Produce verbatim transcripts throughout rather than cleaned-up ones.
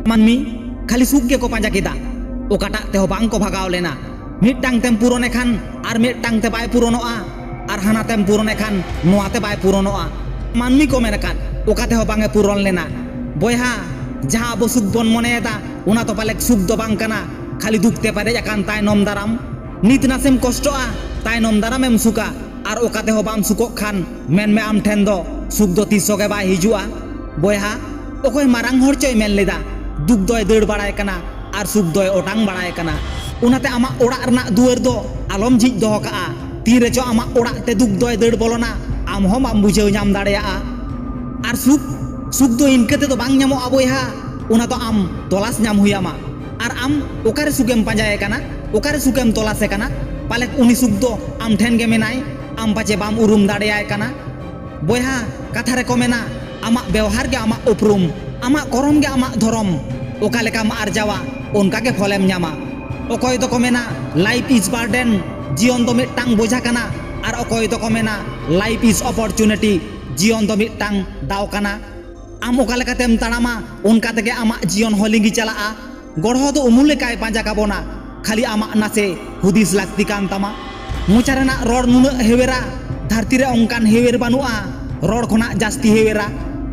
ᱢᱟᱹᱱᱢᱤ ᱠᱷᱟᱹᱞᱤ ᱥᱩᱠ ᱜᱮᱠᱚ ᱯᱟᱸᱡᱟ ᱠᱮᱫᱟ, ᱚᱠᱟᱴᱟᱜ ᱛᱮᱦᱚᱸ ᱵᱟᱝ ᱠᱚ ᱵᱷᱟᱜᱟᱣ ᱞᱮᱱᱟ᱾ ᱢᱤᱫᱴᱟᱝ ᱛᱮᱢ ᱯᱩᱨᱚᱱᱮ ᱠᱷᱟᱱ ᱟᱨ ᱢᱤᱫᱴᱟᱝ ᱛᱮ ᱵᱟᱭ ᱯᱩᱨᱚᱱᱚᱜᱼᱟ, ᱟᱨ ᱦᱟᱱᱟ ᱛᱮᱢ ᱯᱩᱨᱚᱱᱮ ᱠᱷᱟᱱ ᱱᱚᱣᱟ ᱛᱮ ᱵᱟᱭ ᱯᱩᱨᱚᱱᱚᱜᱼᱟ᱾ ᱢᱟᱹᱱᱢᱤ ᱠᱚ ᱢᱮᱱ ᱟᱠᱟᱫ, ᱚᱠᱟ ᱛᱮᱦᱚᱸ ᱵᱟᱝ ᱮ ᱯᱩᱨᱚᱱ ᱞᱮᱱᱟ᱾ ᱵᱚᱭᱦᱟ, ᱡᱟᱦᱟᱸ ᱟᱵᱚ ᱥᱩᱠ ᱵᱚᱱ ᱢᱚᱱᱮᱭᱮᱫᱟ, ᱚᱱᱟ ᱫᱚ ᱯᱟᱞᱮᱫ ᱥᱩᱠ ᱫᱚ ᱵᱟᱝ ᱠᱟᱱᱟ, ᱠᱷᱟᱹᱞᱤ ᱫᱩᱠ ᱛᱮ ᱯᱮᱨᱮᱡ ᱟᱠᱟᱱ ᱛᱟᱭᱱᱚᱢ ᱫᱟᱨᱟᱢ᱾ ᱱᱤᱛ ᱱᱟᱥᱮᱢ ᱠᱚᱥᱴᱚᱜᱼᱟ, ᱛᱟᱭᱱᱚᱢ ᱫᱟᱨᱟᱢᱮᱢ ᱥᱩᱠᱟ᱾ ᱟᱨ ᱚᱠᱟ ᱛᱮᱦᱚᱸ ᱵᱟᱢ ᱥᱩᱠᱚᱜ ᱠᱷᱟᱱ, ᱢᱮᱱᱢᱮ ᱟᱢ ᱴᱷᱮᱱ ᱫᱚ ᱥᱩᱠ ᱫᱚ ᱛᱤᱥ ᱦᱚᱸ ᱜᱮ ᱵᱟᱭ ᱦᱤᱡᱩᱜᱼᱟ᱾ ᱵᱚᱭᱦᱟ, ᱚᱠᱚᱭ ᱢᱟᱨᱟᱝ ᱦᱚᱲ ᱪᱚᱭ ᱢᱮᱱ ᱞᱮᱫᱟ, ᱫᱩᱠ ᱫᱚᱭ ᱫᱟᱹᱲ ᱵᱟᱲᱟᱭ ᱠᱟᱱᱟ ᱟᱨ ᱥᱩᱠ ᱫᱚᱭ ᱚᱴᱟᱝ ᱵᱟᱲᱟᱭ ᱠᱟᱱᱟ᱾ ᱚᱱᱟᱛᱮ ᱟᱢᱟᱜ ᱚᱲᱟᱜ ᱨᱮᱱᱟᱜ ᱫᱩᱣᱟᱹᱨ ᱫᱚ ᱟᱞᱚᱢ ᱡᱷᱤᱡ ᱫᱚᱦᱚ ᱠᱟᱜᱼᱟ᱾ ᱛᱤ ᱨᱮᱪᱚ ᱟᱢᱟᱜ ᱚᱲᱟᱜ ᱛᱮ ᱫᱩᱠ ᱫᱚᱭ ᱫᱟᱹᱲ ᱵᱚᱞᱚᱱᱟ, ᱟᱢ ᱦᱚᱸ ᱵᱟᱢ ᱵᱩᱡᱷᱟᱹᱣ ᱧᱟᱢ ᱫᱟᱲᱮᱭᱟᱜᱼᱟ᱾ ᱟᱨ ᱥᱩᱠ, ᱥᱩᱠ ᱫᱚ ᱤᱱᱠᱟᱹ ᱛᱮᱫᱚ ᱵᱟᱝ ᱧᱟᱢᱚᱜᱼᱟ ᱵᱚᱭᱦᱟ, ᱚᱱᱟ ᱫᱚ ᱟᱢ ᱛᱚᱞᱟᱥ ᱧᱟᱢ ᱦᱩᱭ ᱟᱢᱟ᱾ ᱟᱨ ᱟᱢ ᱚᱠᱟᱨᱮ ᱥᱩᱠᱮᱢ ᱯᱟᱸᱡᱟᱭᱮ ᱠᱟᱱᱟ, ᱚᱠᱟᱨᱮ ᱥᱩᱠᱮᱢ ᱛᱚᱞᱟᱥᱮ ᱠᱟᱱᱟ? ᱯᱟᱞᱮᱫ ᱩᱱᱤ ᱥᱩᱠ ᱫᱚ ᱟᱢ ᱴᱷᱮᱱ ᱜᱮ ᱢᱮᱱᱟᱭ, ᱟᱢ ᱯᱟᱪᱮ ᱵᱟᱢ ᱩᱨᱩᱢ ᱫᱟᱲᱮᱭᱟᱭ ᱠᱟᱱᱟ᱾ ᱵᱚᱭᱦᱟ, ᱠᱟᱛᱷᱟ ᱨᱮᱠᱚ ᱢᱮᱱᱟ, ᱟᱢᱟᱜ ᱵᱮᱣᱦᱟᱨ ᱜᱮ ᱟᱢᱟᱜ ᱩᱯᱨᱩᱢ, ᱟᱢᱟᱜ ᱠᱚᱨᱚᱢ ᱜᱮ ᱟᱢᱟᱜ ᱫᱷᱚᱨᱚᱢ᱾ ᱚᱠᱟ ᱞᱮᱠᱟᱢ ᱟᱨᱡᱟᱣᱟ, ᱚᱱᱠᱟ ᱜᱮ ᱯᱷᱚᱞᱮᱢ ᱧᱟᱢᱟ᱾ ᱚᱠᱚᱭ ᱫᱚᱠᱚ ᱢᱮᱱᱟ, life is burden, ᱡᱤᱭᱚᱱ ᱫᱚ ᱢᱤᱫᱴᱟᱝ ᱵᱚᱡᱷᱟ ᱠᱟᱱᱟ, ᱟᱨ ᱚᱠᱚᱭ ᱫᱚᱠᱚ ᱢᱮᱱᱟ, life is opportunity, ᱡᱤᱭᱚᱱ ᱫᱚ ᱢᱤᱫᱴᱟᱝ ᱫᱟᱣ ᱠᱟᱱᱟ᱾ ᱟᱢ ᱚᱠᱟ ᱞᱮᱠᱟᱛᱮᱢ ᱛᱟᱲᱟᱢᱟ, ᱚᱱᱠᱟ ᱛᱮᱜᱮ ᱟᱢᱟᱜ ᱡᱤᱭᱚᱱ ᱦᱚᱸ ᱞᱤᱸᱜᱤ ᱪᱟᱞᱟᱜᱼᱟ᱾ ᱜᱚᱲᱦᱚ ᱫᱚ ᱩᱢᱩᱞ ᱞᱮᱠᱟᱭ ᱯᱟᱸᱡᱟ ᱠᱟᱵᱚᱱᱟ, ᱠᱷᱟᱹᱞᱤ ᱟᱢᱟᱜ ᱱᱟᱥᱮ ᱦᱩᱫᱤᱥ ᱞᱟᱹᱠᱛᱤ ᱠᱟᱱ ᱛᱟᱢᱟ᱾ ᱢᱚᱪᱟ ᱨᱮᱱᱟᱜ ᱨᱚᱲ ᱱᱩᱱᱟᱹᱜ ᱦᱮᱣᱮᱨᱟ, ᱫᱷᱟᱹᱨᱛᱤ ᱨᱮ ᱚᱱᱠᱟᱱ ᱦᱮᱣᱮᱨ ᱵᱟᱹᱱᱩᱜᱼᱟ, ᱨᱚᱲ ᱠᱷᱚᱱᱟᱜ ᱡᱟᱹᱥᱛᱤ ᱦᱮᱣᱮᱨᱟ᱾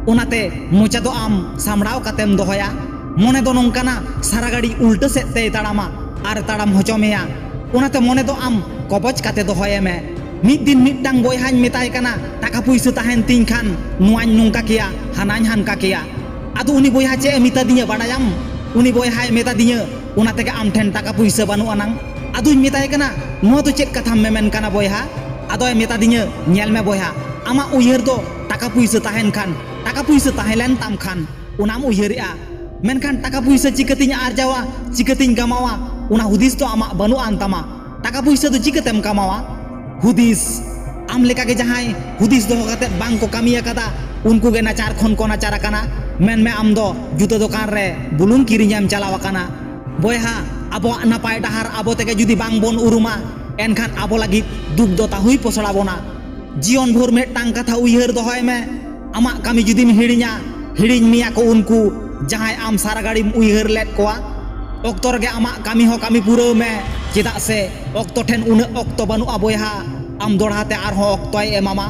ᱚᱱᱟᱛᱮ ᱢᱚᱪᱟ ᱫᱚ ᱟᱢ ᱥᱟᱢᱲᱟᱣ ᱠᱟᱛᱮᱢ ᱫᱚᱦᱚᱭᱟ᱾ ᱢᱚᱱᱮ ᱫᱚ ᱱᱚᱝᱠᱟᱱᱟ, ᱥᱟᱨᱟ ᱜᱷᱟᱹᱲᱤ ᱩᱞᱴᱟᱹ ᱥᱮᱫ ᱛᱮᱭ ᱛᱟᱲᱟᱢᱟ ᱟᱨ ᱛᱟᱲᱟᱢ ᱦᱚᱪᱚ ᱢᱮᱭᱟ᱾ ᱚᱱᱟᱛᱮ ᱢᱚᱱᱮ ᱫᱚ ᱟᱢ ᱠᱚᱵᱚᱡ ᱠᱟᱛᱮ ᱫᱚᱦᱚᱭᱮ ᱢᱮ᱾ ᱢᱤᱫ ᱫᱤᱱ ᱢᱤᱫᱴᱟᱝ ᱵᱚᱭᱦᱟᱧ ᱢᱮᱛᱟᱭ ᱠᱟᱱᱟ, ᱴᱟᱠᱟ ᱯᱩᱭᱥᱟᱹ ᱛᱟᱦᱮᱱ ᱛᱤᱧ ᱠᱷᱟᱱ ᱱᱚᱣᱟᱧ ᱱᱚᱝᱠᱟ ᱠᱮᱭᱟ, ᱦᱟᱱᱟᱧ ᱦᱟᱱᱠᱟ ᱠᱮᱭᱟ᱾ ᱟᱫᱚ ᱩᱱᱤ ᱵᱚᱭᱦᱟ ᱪᱮᱫ ᱮ ᱢᱮᱛᱟ ᱫᱤᱧᱟ ᱵᱟᱰᱟᱭᱟᱢ? ᱩᱱᱤ ᱵᱚᱭᱦᱟᱭ ᱢᱮᱛᱟ ᱫᱤᱧᱟ, ᱚᱱᱟ ᱛᱮᱜᱮ ᱟᱢ ᱴᱷᱮᱱ ᱴᱟᱠᱟ ᱯᱩᱭᱥᱟᱹ ᱵᱟᱹᱱᱩᱜ ᱟᱱᱟᱝ᱾ ᱟᱫᱚᱧ ᱢᱮᱛᱟᱭ ᱠᱟᱱᱟ, ᱱᱚᱣᱟ ᱫᱚ ᱪᱮᱫ ᱠᱟᱛᱷᱟᱢ ᱢᱮᱢᱮᱱ ᱠᱟᱱᱟ ᱵᱚᱭᱦᱟ? ᱟᱫᱚᱭ ᱢᱮᱛᱟ ᱫᱤᱧᱟ, ᱧᱮᱞ ᱢᱮ ᱵᱚᱭᱦᱟ, ᱟᱢᱟᱜ ᱩᱭᱦᱟᱹᱨ ᱫᱚ ᱴᱟᱠᱟ ᱯᱩᱭᱥᱟᱹ ᱛᱟᱦᱮᱱ ᱠᱷᱟᱱ, ᱴᱟᱠᱟ ᱯᱩᱭᱥᱟᱹ ᱛᱟᱦᱮᱸ ᱞᱮᱱ ᱛᱟᱢ ᱠᱷᱟᱱ, ᱚᱱᱟᱢ ᱩᱭᱦᱟᱹᱨᱮᱜᱼᱟ᱾ ᱢᱮᱱᱠᱷᱟᱱ ᱴᱟᱠᱟ ᱯᱩᱭᱥᱟᱹ ᱪᱤᱠᱟᱹᱛᱤᱧ ᱟᱨᱡᱟᱣᱟ, ᱪᱤᱠᱟᱹᱛᱤᱧ ᱠᱟᱢᱟᱣᱟ, ᱚᱱᱟ ᱦᱩᱫᱤᱥ ᱫᱚ ᱟᱢᱟᱜ ᱵᱟᱹᱱᱩᱜ ᱟᱱ ᱛᱟᱢᱟ᱾ ᱴᱟᱠᱟ ᱯᱩᱭᱥᱟᱹ ᱫᱚ ᱪᱤᱠᱟᱹᱛᱮᱢ ᱠᱟᱢᱟᱣᱟ? ᱦᱩᱫᱤᱥ᱾ ᱟᱢ ᱞᱮᱠᱟᱜᱮ ᱡᱟᱦᱟᱸᱭ ᱦᱩᱫᱤᱥ ᱫᱚᱦᱚ ᱠᱟᱛᱮᱫ ᱵᱟᱝ ᱠᱚ ᱠᱟᱹᱢᱤ ᱟᱠᱟᱫᱟ, ᱩᱱᱠᱩ ᱜᱮ ᱱᱟᱪᱟᱨ ᱠᱷᱚᱱ ᱠᱚ ᱱᱟᱪᱟᱨ ᱟᱠᱟᱱᱟ᱾ ᱢᱮᱱᱢᱮ ᱟᱢ ᱫᱚ ᱡᱩᱛᱟᱹ ᱫᱚᱠᱟᱱ ᱨᱮ ᱵᱩᱞᱩᱝ ᱠᱤᱨᱤᱧᱮᱢ ᱪᱟᱞᱟᱣ ᱟᱠᱟᱱᱟ᱾ ᱵᱚᱭᱦᱟ, ᱟᱵᱚᱣᱟᱜ ᱱᱟᱯᱟᱭ ᱰᱟᱦᱟᱨ ᱟᱵᱚ ᱛᱮᱜᱮ ᱡᱩᱫᱤ ᱵᱟᱝ ᱵᱚᱱ ᱩᱨᱩᱢᱟ, ᱮᱱᱠᱷᱟᱱ ᱟᱵᱚ ᱞᱟᱹᱜᱤᱫ ᱫᱩᱠ ᱫᱚ ᱛᱟᱹᱦᱩᱭ ᱯᱚᱥᱲᱟ ᱵᱚᱱᱟ᱾ ᱡᱤᱭᱚᱱ ᱵᱷᱳᱨ ᱢᱤᱫᱴᱟᱝ ᱠᱟᱛᱷᱟ ᱩᱭᱦᱟᱹᱨ ᱫᱚᱦᱚᱭ ᱢᱮ, ᱟᱢᱟᱜ ᱠᱟᱹᱢᱤ ᱡᱩᱫᱤᱢ ᱦᱤᱲᱤᱧᱟ, ᱦᱤᱲᱤᱧ ᱢᱮᱭᱟ ᱠᱚ ᱩᱱᱠᱩ, ᱡᱟᱦᱟᱸᱭ ᱟᱢ ᱥᱟᱨᱟ ᱜᱷᱟᱹᱲᱤᱢ ᱩᱭᱦᱟᱹᱨ ᱞᱮᱫ ᱠᱚᱣᱟ᱾ ᱚᱠᱛᱚ ᱨᱮᱜᱮ ᱟᱢᱟᱜ ᱠᱟᱹᱢᱤ ᱦᱚᱸ ᱠᱟᱹᱢᱤ ᱯᱩᱨᱟᱹᱣ ᱢᱮ, ᱪᱮᱫᱟᱜ ᱥᱮ ᱚᱠᱛᱚ ᱴᱷᱮᱱ ᱩᱱᱟᱹᱜ ᱚᱠᱛᱚ ᱵᱟᱹᱱᱩᱜᱼᱟ ᱵᱚᱭᱦᱟ, ᱟᱢ ᱫᱚᱲᱦᱟ ᱛᱮ ᱟᱨᱦᱚᱸ ᱚᱠᱛᱚᱭ ᱮᱢᱟᱢᱟ᱾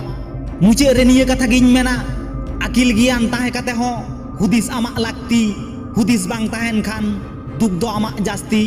ᱢᱩᱪᱟᱹᱫ ᱨᱮ ᱱᱤᱭᱟᱹ ᱠᱟᱛᱷᱟ ᱜᱤᱧ ᱢᱮᱱᱟ, ᱟᱹᱠᱤᱞ ᱜᱮᱭᱟᱱ ᱛᱟᱦᱮᱸ ᱠᱟᱛᱮ ᱦᱚᱸ ᱦᱩᱫᱤᱥ ᱟᱢᱟᱜ ᱞᱟᱹᱠᱛᱤ, ᱦᱩᱫᱤᱥ ᱵᱟᱝ ᱛᱟᱦᱮᱱ ᱠᱷᱟᱱ ᱫᱩᱠ ᱫᱚ ᱟᱢᱟᱜ ᱡᱟᱹᱥᱛᱤ᱾